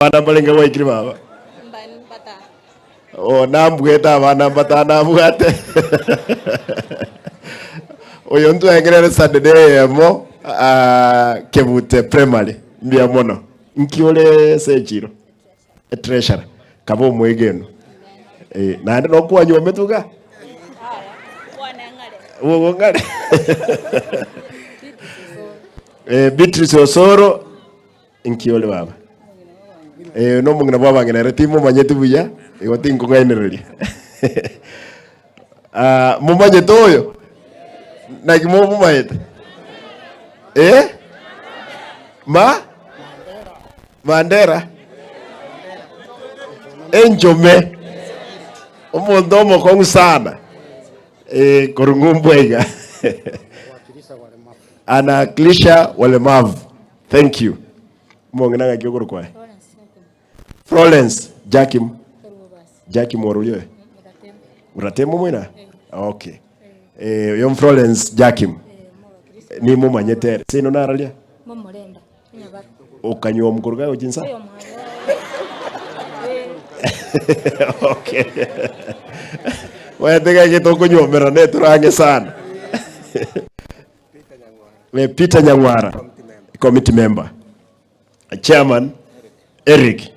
Abana mbarenge gwaikire baba? Oh, nambwete abana mbatano abwate. Oyo ntwengerere Saturday eyemo ah, Kebute Primary. Mbuya mono. Nki ore ase echiro? Etreasurer. Kaba omwegenu. Eh, naende nokwanywometwe iga? Bwogo ng'are. Eh, Beatrice Osoro Inki ore baba? Eh, nomong'ina bw'abang'ina ere timomanyeti buya, igo tinkong'ainereria. Ah, momanyete oyo? Naki momomanyete? Eh? Ma? Mandera? Enchome. Omonto omokong'u sana. Eh, korwa ng'umbu aiga. Anawakilisha walemavu. Thank you. Omong'ina ng'aki okorokwa aye? Florence Jakim. Jakim ororia oyo? Muratemo moina? Okay. Eh, oyo Florence Jakim. Nimomanyete ere. Seino nararia? Momoremba, Nyabaro. Okanywa omokoro kaye gochia insa? Oyo mwana. Okay. Omanyete gaki tokonywomerana netorang'e sana. Eh, Peter Nyang'wara, committee member. Chairman Eric.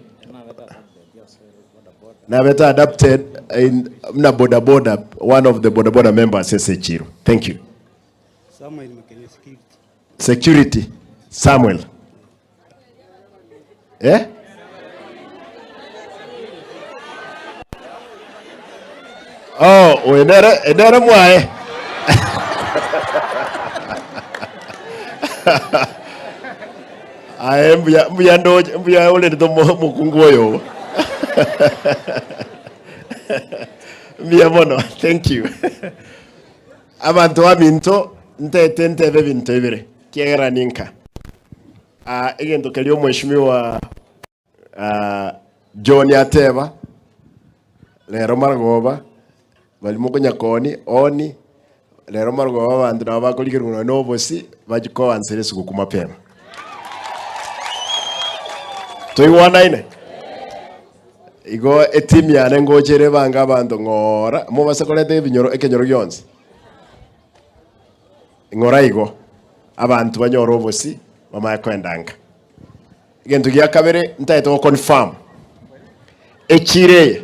Nabete adapted in na boda boda, one of the boda boda members ase echiro. Thank you. Samuel Makenya security. Security Samuel. Eh? Oh, oyo nere nere mwaye. Aye mbuya mbuya ndoche mbuya orendete omo- omokungu oyo obo. Mbuya mono, thank you. Abanto baminto ntete ntebe ebinto ebere, kiagera ninka. Ah, egento keria omweshimiwa ah, John ateba, rero marogoba, baria mokonyakoni, oni, rero marogoba abanto nabo bakorigerwa nonya na obosi, bachie koansera esuguku mapema. Toigwanaine? Igo etimu yane ngocha ere ebange abanto ng'ora, mobase koreta ebinyoro ekenyoro gionsi. Ng'ora igo, abanto banyore obosi, bamanye koenda nka. Egento gia kabere ntagete go confirm, echiro eye.